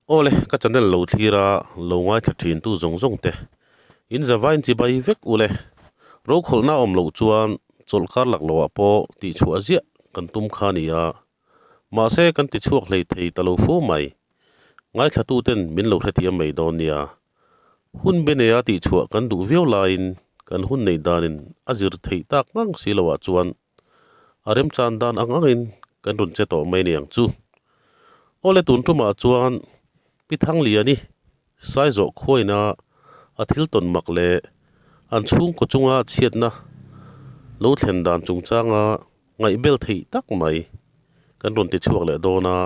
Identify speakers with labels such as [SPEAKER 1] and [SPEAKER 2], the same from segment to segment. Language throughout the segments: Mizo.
[SPEAKER 1] Awle, ka channel lo thlir a, lo ngaithla thin tu zawng zawng te, in zavain chibai vek ule. Rokhawlhna awm loh chuan chawlhkar lak loh ah pawh tihchhuah ziah kan tum kha a ni a, mahse kan tichhuak hlei thei ta lo fo mai. Ngaithla tu ten min lo hrethiam mai dawn nia. Hun be neia tihchhuah kan duh viau laiin kan hun neih danin a zir theih tak ngang si loh ah chuan a remchan dan ang angin kan rawn che tawh mai niang chu. Awle tun tumah chuan Pi Thangliani Saizawh khuaina a thil tawn mak leh an chhungkaw chunga chhiatna lo thlen dan chungchanga ngaihbel theih tak mai kan rawn ti chhuak leh dawn a,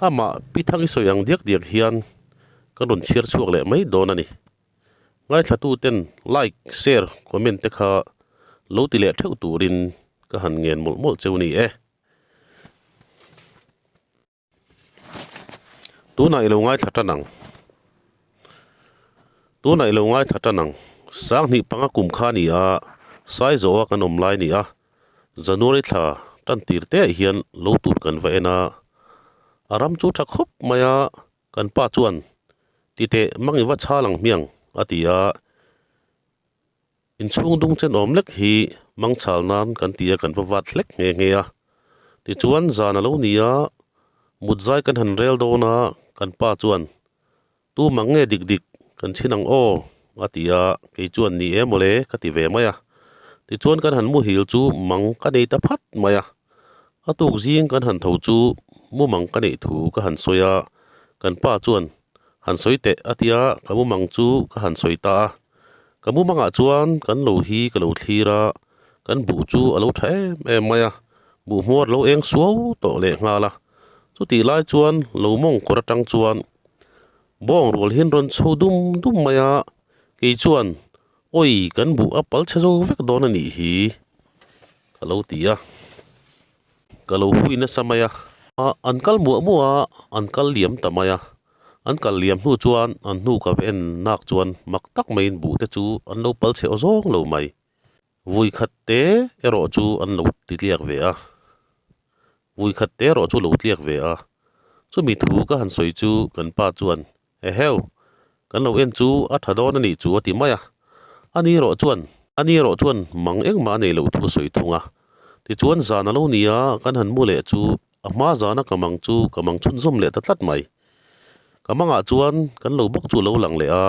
[SPEAKER 1] amah Pi Thangi sawi ang diak diak hian kan rawn chhiar chhuak leh mai dawn a ni. Ngaithlatuten like, share, comment te kha lo ti leh theuh turin ka han ngen mawlh mawlh cheu ni e. Tunah i lo ngaithla tan ang. Tunah i lo ngaithla tan ang. Sanghnih panga kum kha a ni a, Saizawha kan awm lai a ni a. January thla tan tir te ah hian lo tur kan va en a. A ram chu tha khawp mai a, kan pa chuan titeh mang i va chhal ang hmiang a ti a. Inchhung dung chen awm lek hi mangchhal nan kan ti a kan va vat hlek nghe nghe a. Tichuan zan a lo ni a, mut zai kan han rel dawn a, kan pa chuan, Tu mang nge dik dik kan chhin ang aw? a ti a, kei chuan ni e mawle ka ti ve mai a. Tichuan kan han muhil chu mang ka nei ta phat mai a. A tuk zing kan han tho chu mumang ka neih thu ka han sawi a, kan pa chuan han sawi teh a ti a, ka mumang chu ka han sawi ta a. Ka mumangah chuan kan lo hi ka lo thlir a, kan buh chu a lo tha em em mai a, buh hmuar lo eng suau tawh leh nghal a. Chutih lai chuan lo mawng kawr atang chuan bawng rual hian rawn chho dum dum mai a, kei chuan awi kan buh a pal chhe zo vek dawn a nih hi ka lo ti a, ka lo hui nasa mai a. An kal muah muah a, an kal liam ta mai a. An kal liam hnu chuan an hnu ka va en nak chuan mak tak maiin buh te chu an lo pal chhe aw zawng lo mai. Vui khat te erawh chu an lo ti tliak ve a. Vui khat te erawh chu lo tliak ve a. Chumi thu ka han sawi chu kan pa chuan, Eheu, kan lo en chu a tha dawn a nih chu a ti mai a. Ani erawh chuan, ani erawh chuan mang engmah a nei loh thu a sawi thung a. Tichuan zan a lo ni a, kan han mu leh chu A hma zana ka mang chu ka mang chhunzawm leh ta tlat mai. Ka mangah chuan kan lo bawk chu a lo lang leh a,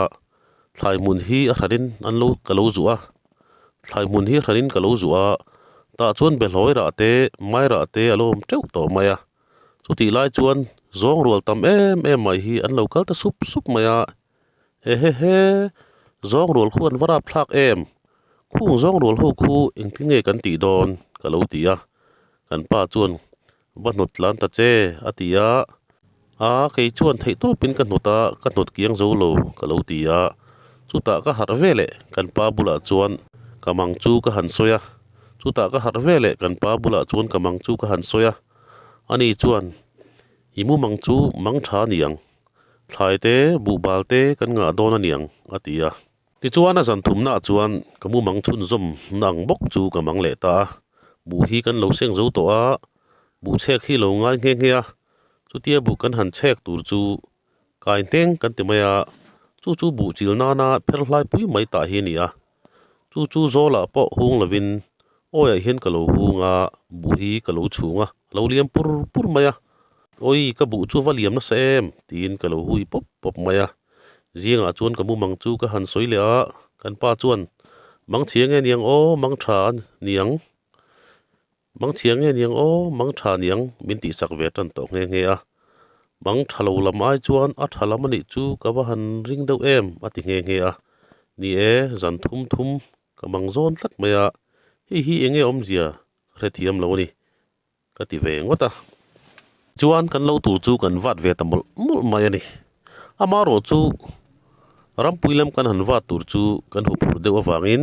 [SPEAKER 1] thlai hmun hi a hranin an lo ka lo zuh a, thlai hmun hi a hranin ka lo zuh a, tah chuan behlawi rah te, mai rah te a lo awm teuh tawh mai a. Chutih lai chuan zawng rual tam em em mai hi an lo kal ta sup sup mai a, Ehehe, zawng rual khu an va rap thlak em? Khung zawng rual ho khu engtin nge kan tih dawn? ka lo ti a. Kan pa chuan, Va hnawt tlan ta che, a ti a. A, kei chuan theih tawpin ka hnawt a, ka hnawt kiang zo lo, ka lo ti a. Chutah ka harh ve leh kan pa bulah chuan ka mang chu ka han sawi a. Chutah ka harh ve leh kan pa bulah chuan ka mang chu ka han sawi a. Ani chuan, I mumang chu mang tha niang. Thlai te, buhbal te kan ngah dawn a niang, a ti a. Tichuan a zan thumnaah chuan ka mumang chhunzawm na ang bawk chu ka mang leh ta a. Buh hi kan lo seng zo tawh a, buh chhek hi lo ngai nghe nghe a. Chutia buh kan han chhek tur chu kai hneng kan ti mai a, chu chu buh chil nana pher hlai pui mai tah hi a ni a. Chu chu zawlah pawh hung lovin awiah hian ka lo hung a, buh hi ka lo chhung a, a lo liam pur pur mai a. Awi ka buh chu va liam nasa em? tiin ka lo hui pawp pawp mai a. Zingah chuan ka mumang chu ka han sawi leh a, kan pa chuan, Mang chhia nge niang aw, mang tha niang, mang chhia nge niang aw, mang tha niang min tihsak ve tan tawh nghe nghe a. Mang tha lo lam ai chuan a tha lam a nih chu ka va han ring deuh em a ti nghe nghe a. Ni e, zan thum thum ka mang zawn tlat mai a, hei hi eng nge awmzia ka hrethiam lo a ni. Ka ti ve ngawt a. Chuan kan lo tur chu kan vat ve ta mawlh mawlh mai a ni. Amaherawh chu rampui lam kan han vat tur chu kan huphurh deuh avangin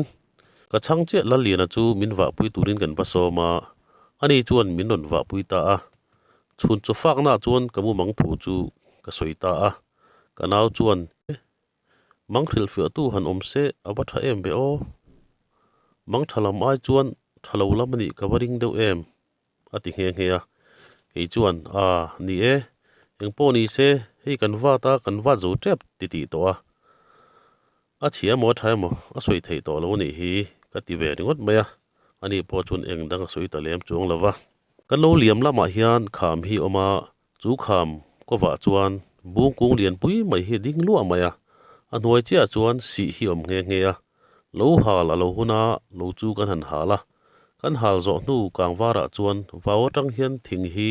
[SPEAKER 1] ka chhang chiah Lalliana chu min vahpui turin kan va sawm a, ani chuan min rawn vahpui ta a. Chhun chaw faknaah chuan ka mumang thu chu ka sawi ta a. Ka nau chuan Mang hrilhfiahtu han awm se a va tha em ve aw. Mang tha lam ai chuan tha lo lam a nih ka va ring deuh em a ti nghe nghe a. Kei chuan a ni e, eng pawh ni se Hei kan vat a, kan vat zo tep ti tih tawh a. A chhia emaw a tha emaw a sawi theih tawh lo anih hi ka ti ve ringawt mai a, ani pawh chuan eng dang a sawi ta lem chuang lo va. Kan lo liam lamah hian kham hi a awm a, chu kham kawvah chuan bung kung lian pui mai hi a ding luah mai a, a hnuai chiahah chuan sih hi a awm nghe nghe a, lo hal a lo hun a, lo chu kan han hal a, kan hal zawh hnu kangvarah chuan vau atang hian thing hi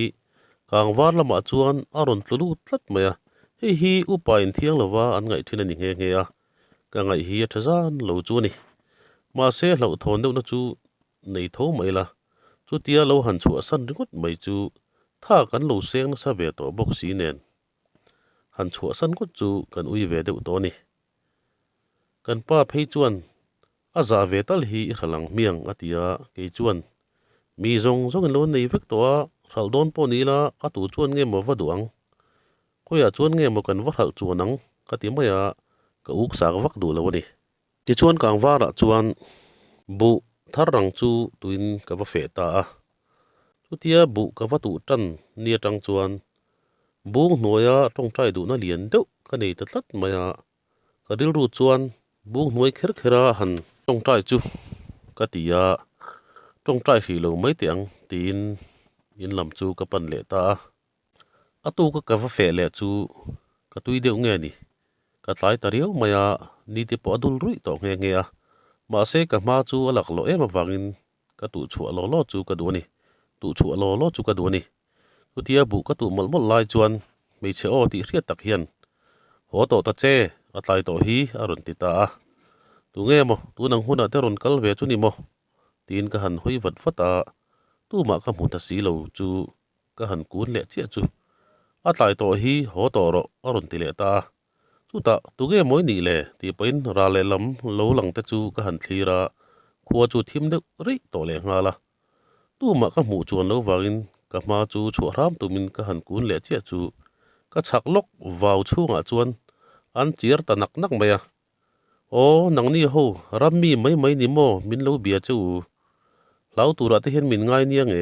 [SPEAKER 1] Kangvar lamah chuan a rawn tlu lut tlat mai a, hei hi upa in thiang lova an ngaih thin a ni nghe nghe a, ka ngaih hi a tha zan lo chu a ni. Mahse hlauhthawn deuhna chu nei tho mai la, chutia lo han chhuahsan ringawt mai chu tha kan lo seng nasa ve tawh bawk si nen han chhuahsan ngawt chu kan ui ve deuh tawh a ni. Kan pa phei chuan A zah ve tal hi i hralh ang hmiang a ti a, kei chuan mi zawng zawngin lo nei vek tawh a, hralh dawn pawh ni ila a tu chuan nge maw va duh ang? Khawiah chuan nge maw kan va hralh chuan ang? ka ti mai a, ka uk sak vak duh lo a ni. Tichuan kangvarah chuan buh thar rang chu tuin ka va feh ta a, chutia buh ka va tuh tan ni atang chuan bung hnuaia tawngtai duhna lian deuh ka nei ta tlat mai a, Ka rilru chuan bung hnuai kher kher a han tawngtai chu ka ti a, tawngtai hrih lo mai teh ang tiin in lam chu ka pan leh ta a. A tuka ka va feh leh chu ka tui deuh nge ni, ka tlai ta riau mai a, ni te pawh a dul ruih tawh nghe nghe a, mahse ka hma chu a lak loh em avangin ka tuh chhuah law law chu ka duh a ni, tuh chhuah law law chu ka duh a ni. Chutia buh ka tuh mawlh mawlh lai chuan hmeichhe aw tih hriat tak hian, Haw tawh ta che, a tlai tawh hi a rawn ti ta a. Tunge maw, tun ang hunah te rawn kal ve chu ni maw? tiin ka han hawi vat vat a, tumah ka hmu ta si lo chu ka han kun leh chiah chu. A tlai tawh hi, haw tawh rawh a rawn ti leh ta a. Chutah, tunge mawi nih le? tih pahin ral lehlam lo lang te chu ka han thlir a, khua chu thim deuh rih tawh leh nghal a. Tumah ka hmuh chuan lo vangin ka hma chu chhuah hram tumin ka han kun leh chiah chu ka chhak lawk vau chhungah chuan an chiar ta nak nak mai a. Aw, nangni ho, ram mi mai mai ni maw min lo bia che u? Hlau turah te hian min ngai nia nge?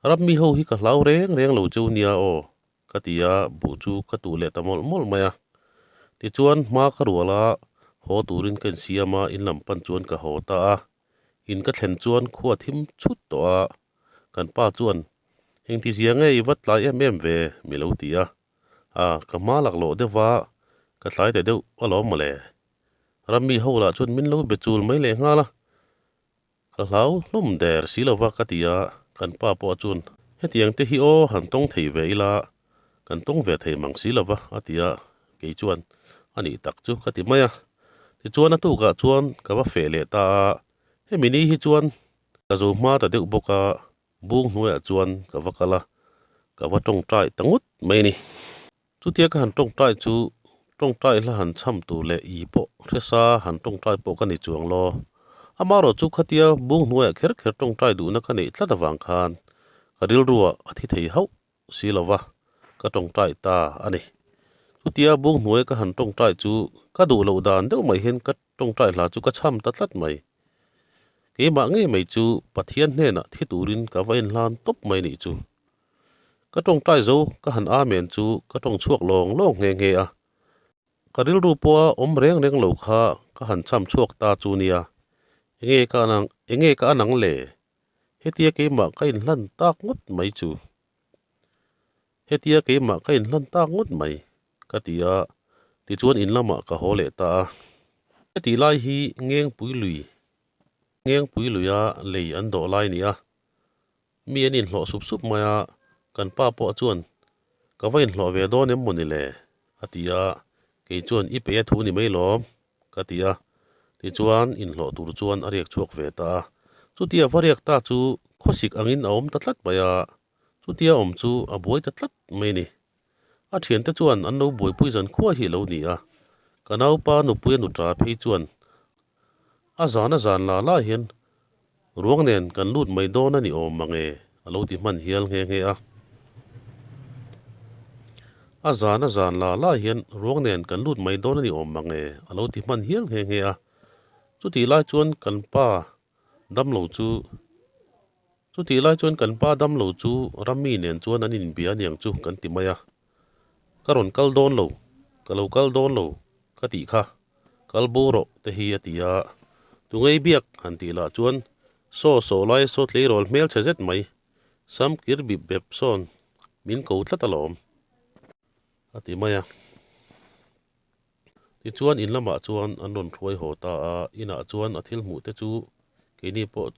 [SPEAKER 1] Ram mi ho hi ka hlau reng reng lo cheu nia aw, ka ti a, buh chu ka tuh leh ta mawlh mawlh mai a. Tichuan hma ka rual a, haw turin ka insiam a, in lam pan chuan ka haw ta a. In ka thlen chuan khua thim chhut tawh a, kan pa chuan, Engtizia nge i va tlai em em ve? mi lo ti a. A, ka hma laklawh deuh va, ka tlai ta deuh alawm mawle. Ram mi ho lah chuan min lo be chul mai lehnghal a. Ka hlau hlawm der si lova ka ti a, kan pa pawh chuan hetiang te hi aw han tawng thei ve ila, kan tawng ve thei mang si lova a ti a, kei chuan a nih tak chu ka ti mai a. Tichuan a tukah chuan ka va feh leh ta a, hemi ni hi chuan ka zo hma ta deuh bawk a, bung hnuaiah chuan ka va kal a, ka va tawngtai ta ngawt mai a ni. Chutia ka han tawngtai chu tawngtai hla han chham tur leh i pawh hresa han tawngtai pawh ka ni chuang law. Amaherawh chu khatia bung hnuaiah kher kher tawngtai duhna ka neih tlat avang khan ka rilruah a thi thei hauh si lo va, ka tawngtai ta a ni. Chutia bung hnuaia ka han tawngtai chu ka duh loh dan deuh mai hian ka tawngtai hla chu ka chham ta tlat mai. Keimah ngei mai chu Pathian hnenah thi turin ka va inhlan tawp mai nih chu. Ka tawngtai zo ka han amen chu ka tawng chhuak lawng lawng nghe nghe a. Ka rilru pawha awm reng reng lo kha ka han cham chhuak ta chu nia. Enge ka anang enge ka anang le? Hetia keimah ka inhlan tak ngawt mai chu. Hetia keimah ka inhlan tak ngawt mai ka ti a, tichuan in lamah ka haw leh ta a. Hetih lai hi Ngengpui lui Ngengpui luia lei an dawh lai nia. Mi an inhlawh sup sup mai a, kan pa pawh chuan, Ka va inhlawh ve dawn em mawni le? a ti a, kei chuan, I peih a thu ni mai lawm, ka ti a. Tichuan, inhlawh tur chuan a riak chhuak ve ta a. Chutia va riak ta chu khawsik angin a awm ta tlat mai a, chutia awm chu a buai ta tlat mai a ni. A thiante chuan an lo buaipui zan khuai hi a lo ni a, ka naupa nupui a nuta phei chuan a zan a zan la la hian ruang nen kan lut mai dawn a ni awm mange a lo ti hman hial nghe nghe a. A zan a zan la la hian ruang nen kan lut mai dawn a ni awm mange a lo ti hman hial nghe nghe a. Chutih lai chuan kan pa Damlo chu Chutih lai chuan kan pa damlo chu Rami nen chuan an inbia aniang chu kan ti mai a. Ka rawn kal dawn lo, ka lo kal dawn lo ka tih kha, kal bo rawh te hi a ti a. Tungei biak han tih lah chuan saw saw lai saw tleirawl hmelchhe zet mai, sam kir bip bep sawn min ko tlat alawm a ti mai a. Tichuan in lamah chuan an rawn hruai haw ta a, inah chuan a thil hmuh te chu keini pawh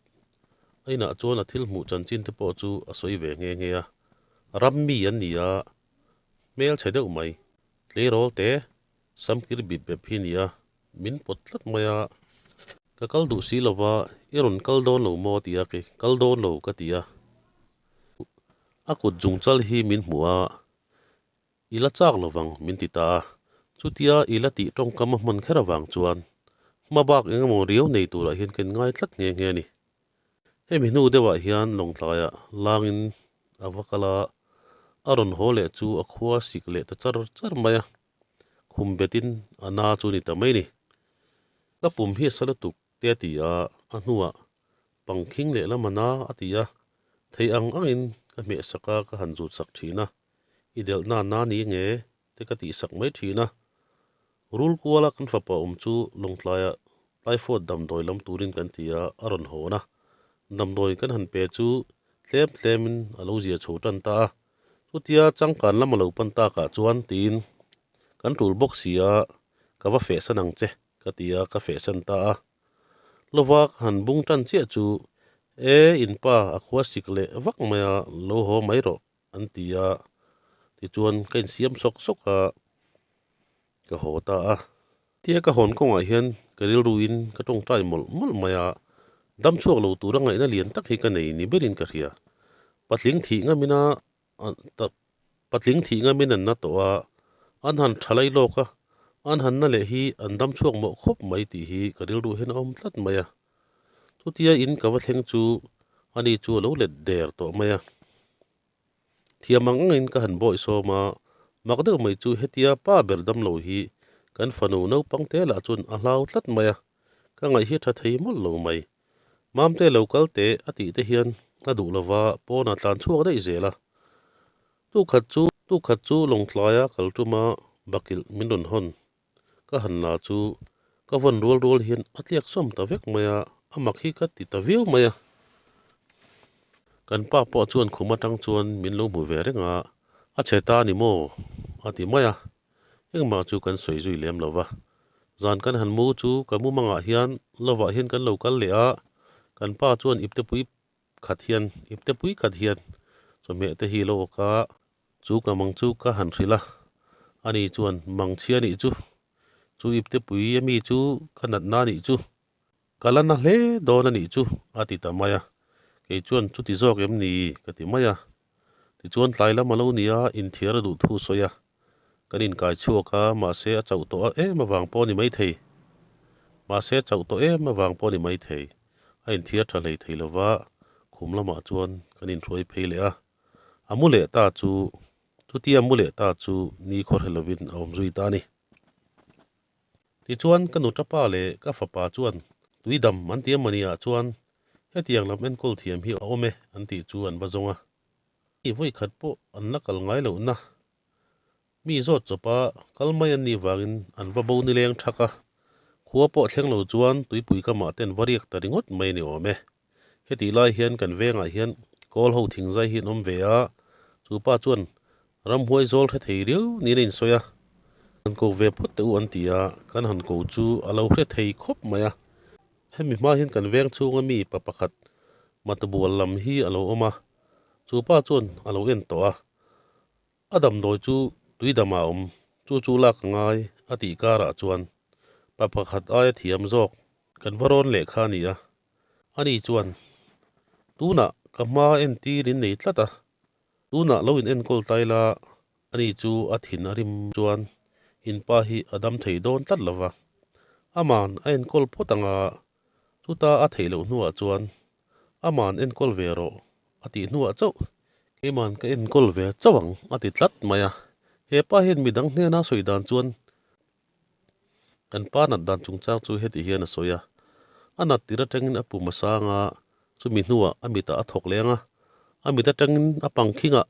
[SPEAKER 1] a inah chuan a thil hmuh chanchin te pawh chu a sawi ve nghe nghe a, ram mi an ni a, hmelchhe deuh mai, tleirawl te samkir bip bep hi ni a, min pawt tlat mai a, ka kal duh si lova i rawn kal dawn lo maw ti a kei kal dawn lo ka ti a, a kut zungchal hi min hmuh a. I la chak lovang min ti ta a, chutia i la tih tawngkam a hman kher avang chuan hma bak eng emaw riau nei turah hian ka inngai tlat nghe nghe a ni. Hemi hnu deuhah hian Lawngtlaiah langin a va kal a, a rawn haw leh chu a khua sik leh ta char char mai a, khum betin a na chu a ni ta mai a ni. Ka pum hi a sa lutuk te a ti a, a hnuah pangkhing lehlam a na a ti a, thei ang angin ka hmeh sak a, ka han zut sak thin a. I delh na na ni nge te ka tih sak mai thin a. Rul kuala kan fapa awm chu Lawngtlaia typhoid damdawi lam turin kan ti a, a rawn hawn a. Damdawi kan han pe chu tlem tlemin a lo zia chho tan ta a. Chutia changkan lam a lo pan takah chuan tiin kan tul bawk si a, ka va fehsan ang che ka ti a, ka fehsan ta a. Lova ka han bung tan chiah chu e inpa a khua sik leh vak mai a, lo haw mai rawh. An ti a, tichuan ka insiam sawk sawk a, ka haw ta a. Tia ka hawn kawngah hian ka rilruin ka tawngtai mawlh mawlh mai a, dam chhuak lo tura ngaihna lian tak hi ka nei ni berin ka hria. Patling thih ngamin a patling thih ngamin an na tawh a, an han tha lai lawk a, an han na leh hi an dam chhuak mawh khawp mai tih hi ka rilru hian a awm tlat mai a. Chutia in ka va thleng chu ani chu a lo let der tawh mai a. Thiam ang angin ka han bawih sawm a, mak deuh mai chu hetia pa ber dam lo hi kan fanu naupang te lah chuan a hlau tlat mai a, ka ngaih hi a tha thei mawlh lo mai. Mamte lo kal teh a tih te hian a duh lova pawnah tlan chhuak daih zel a. Tukhat chu tukhat chu Lawngtlaia kal tuma bakilh min rawn hawn. Ka han la chu ka vawn rual rual hian a tliak sawm ta vek mai a, a mak hi ka ti ta viau mai a. Kan pa pawh chuan khum atang chuan min lo hmu ve reng a, a chhe ta ni maw? a ti mai a, engmah chu kan sawi zui lem lo va. Zan kan han mu chu ka mumangah hian lovah hian kan lo kal leh a, kan pa chuan iptepui khat hian iptepui khat hian chawhmeh te hi lo awk a, Chu ka mang chu ka han hrilh a, ani chuan mang chhia nih chu, chu iptepui ami chu ka natna nih chu, ka la na hle dawn a nih chu a ti ta mai a, kei chuan chuti zawk em ni ka ti mai a. Tichuan tlai lam a lo ni a, inthiar a duh thu sawi a, kan inkai chhuak a, mahse a chauh tawh em avang pawh a ni maithei, mahse a chauh tawh em avang pawh a ni maithei, a inthiar tha hlei thei lova, khum lamah chuan kan inhruai phei leh a. A mu leh ta chu, chutia mu leh ta chu ni khawhre lovin a awm zui ta a ni. Tichuan ka nu tapa leh ka fapa chuan tuidam an ti emawni ah chuan hetiang lam enkawl thiam hi a awm e an tih chu an va zawng a. Mi vawikhat pawh an la kal ngai lohna mi zawt chawpa kal mai an nih vangin an va bo nileng thak a, khua pawh thleng lo chuan tuipui kamah te an va riak ta ringawt mai a ni awm e. Hetih lai hian kan vengah hian kawl ho thingzai hi an awm ve a, chu pa chuan ramhuai zawl hre thei riau niin a insawi a, han ko ve phawt teh u an ti a, kan han ko chu a lo hre thei khawp mai a. Hemi hma hian kan veng chhunga mi pa pakhat matubual lam hi a lo awm a, chu pa chuan a lo en tawh a. A damdawi chu tui dam a awm, chu chu lak a ngai a tih karah chuan pa pakhat aia thiam zawk kan va rawn leh kha a ni a. Ani chuan, Tunah ka hma entir in nei tlat a, tunah lo in enkawl ta ila, ani chu a thin a rim chuan in pa hi a dam thei dawn tlat lo va, aman a enkawl phawt ang a, chuta a theih loh hnuah chuan aman enkawl ve rawh a tih hnuah chauh keiman ka enkawl ve chauh ang a ti tlat mai a, he pa hian midang hnena sawi dan chuan Kan pa nat dan chungchang chu heti hian a sawi a, a nat tir atangin a pum a sang a, chumi hnuah a mitah a thawk leng a, a mit atangin a pangkhingah,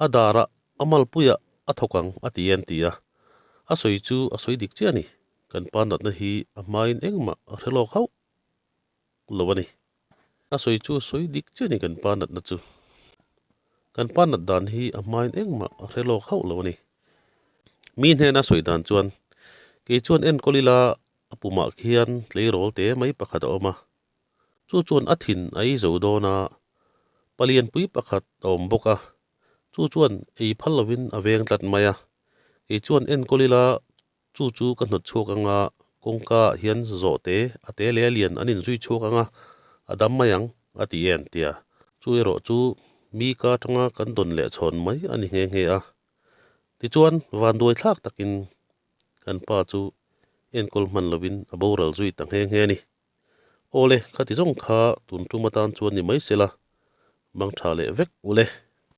[SPEAKER 1] a darah, a malpuiah, a thawk ang a ti e an ti a. A sawi chu a sawi dik chiah a ni. Kan pa natna hi a hmain engmah a hre lawk hauh lo a ni. A sawi chu a sawi dik chiah a ni kan pa natna chu. Kan pa nat dan hi a hmain engmah a hre lawk hauh lo a ni. Mi hnena sawi dan chuan kei chuan enkawl ila a pumah khian tleirawl te mai pakhat a awm a. Chu chuan a thin a ei zo dawn a, palianpui pakhat a awm bawk a, chu chuan ei phal lovin a veng tlat mai a. Kei chuan enkawl ila chu chu ka hnawt chhuak ang a, kawngka ah hian zawh te a te leh a lian an inzui chhuak ang a, a dam mai ang a ti e an ti a. Chu erawh chu mi ka atanga kan dawn leh chhawn mai a ni nghe nghe a. Tichuan vanduai thlak takin kan pa chu enkawl hman lovin a boral zui ta nghe nghe a ni. Awle, khati zawng kha tun tum atan chuan ni mai sela, mang tha leh vek ule.